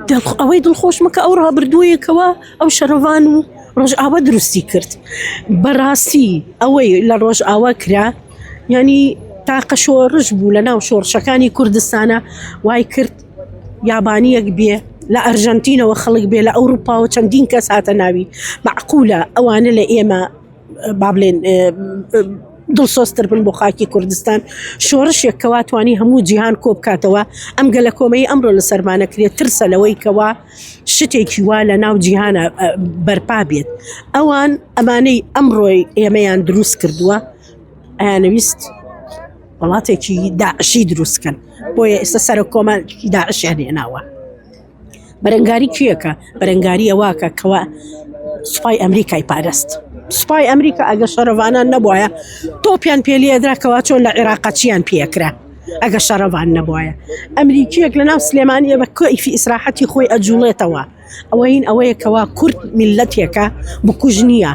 ئەوەی دڵخۆشمە کە ئەو ڕابردوویەکەوە ئەو شەڕڤان و ڕۆژئاوا دروستی کرد بەڕاستی ئەوەی لە ڕۆژئاوا کرا یعنی تاقە شۆڕش بوو لە ناو شۆڕشەکانی کوردستانە وای کرد یابانیەک بێ لە ئەرژەنتینەوە خەڵک بێ لە ئەوروپاوە چەندین کەس هاتە ناوی معقولە ئەوانە لە ئێمە با بڵێن دڵسۆزتر بن بۆ خاکی کوردستان شۆڕشێک کەوا توانی هەموو جیهان کۆ بکاتەوە ئەم گەلە کۆمەی ئەمڕۆ لە سەرمانەکرێت ترسە لەوەی کەوا شتێکی وا لە ناو جیهانە بەرپا بێت ئەوان ئەمانەی ئەمڕۆی ئێمەیان دروست کردووە ئەیانەویست وڵاتێکی داعشی دروستکەن بۆیە ئێستا سەرۆک کۆمارێکی داعشیان هێناوە بەرەنگاری کێکە بەرەنگاری ئەوواکە کەوا سوپای ئەمریکای پارست سوپای ئەمریکا ئەگە شەڕڤانان نەبواە تۆپیان پێلیەدرا کەوا چۆن لە عێراقا چیان پێکرا ئەگە شەڕەوان نەبواە ئەمریکیەک لە ناو سلێمانیە بە کەیفی ئیسراحەتی خۆی ئەجوڵێتەوە ئەوەین ئەوەیە کەوا کورد میلەتێکە بکوژ نییە.